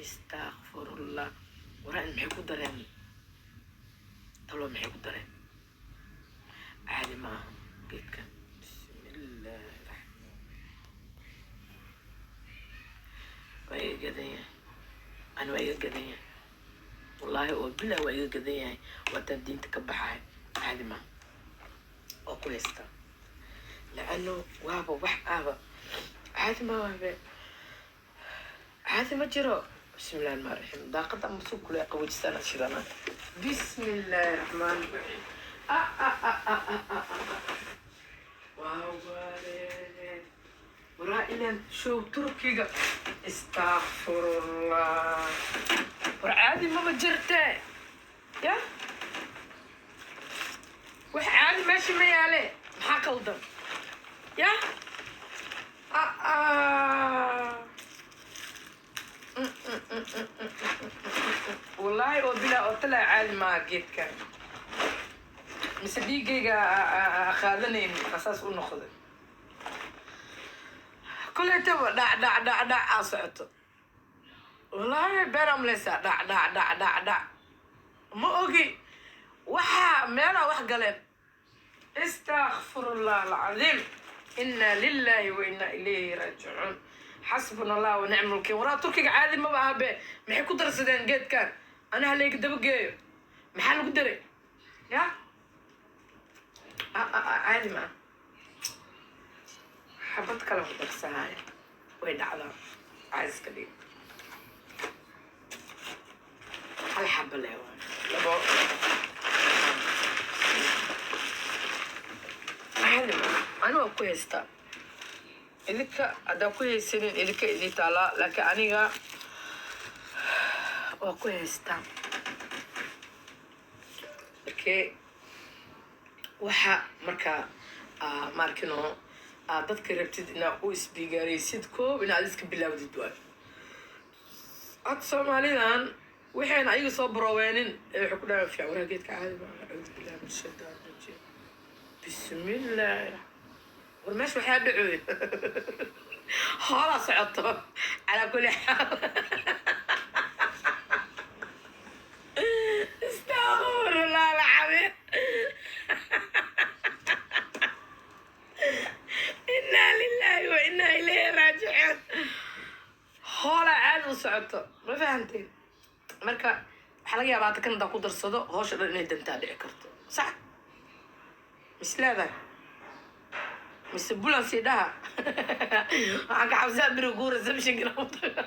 Istakfirullah. Waraa, in maxay ku dareen talo? Maxay ku dareen? Caadi maaha geedkan. Bismillaahi raxmaan. Waa iga gadan yahay ani, waa iga gadan yahay, wallaahi oo bilah, waa iga gadan yahay. Waataan diinta ka baxahay. Caadi maaha, waa ku haystaa laano waaba wax ahba. Caadi ma wabe, caadi ma jiro. Bismillahi raxmaan raxiim. Daaqada ama soo kule qaboojisana shidana. Bismillahi raxmaan raxiim. Ah ah ah ah ah ah ah. Waa wareere. Waraa, ilan show Turkiga. Istakfirullah. War, caadi maba jirte ya. Wax caadi meesha ma yaale. Maxaa qaldan ya? Ah ah. Wallaahi oo bilaa oo talaa, caadi maaha geedkan. Mise dhiiggayga qaadanayn asaas u noqday? Koleytaba dhac dhac dhac dhac aa socoto. Wallaahi been amleysaa. Dhac dhac dhac dhac dhac. Ma ogi waxaa meelaa wax galeen. Istakfirullah alcadiim. Inna lillahi wa inna ilayhi raajicuun. Xasbuna Allah wa nicma alwakiil. Waraa, Turkiga caadi maba aha be. Maxay ku darsadeen geedkan? Anaha layga daba geeyo. Maxaa lagu daray ya? Caadi maa. Xabad kale ku darsanaya. Way dhacdaa, caadiska dhig. Hal xaba leh waay, labo. Caadi maa. Ani waa ku haystaa. Idinka haddaan ku haysanin, idinka idin taalaa, laakiin aniga waa ku haystaa. Markee waxa markaa maarkino aad dadka rabtid inaad u isbigaaraysid, koob inaad iska bilaawdid waay. Had Soomaalidan waxayna ayaga soo baroweenin ee waxay ku dhahaan fiican. Waraa, geedka caadi ma aha. Acuudu billahi min shaytaan rajiim. Bismillahi. War, meesha waxaa dhacooy, hoolaa socoto. Calaa kulli xaal, astaqfirullah alcadiim. Inaa lillahi wa inaa ilayhi raajicuun. Hoolaa caadi u socoto, ma fahanteen? Marka waxaa laga yaabaa hadda kan haddaan ku darsado, hawsha dhan inay dantaa dhici karto. Sax mis leedahay mise bulansi dhaha? Waxaan ka cabsaa beri guu receptionka inaan u tago.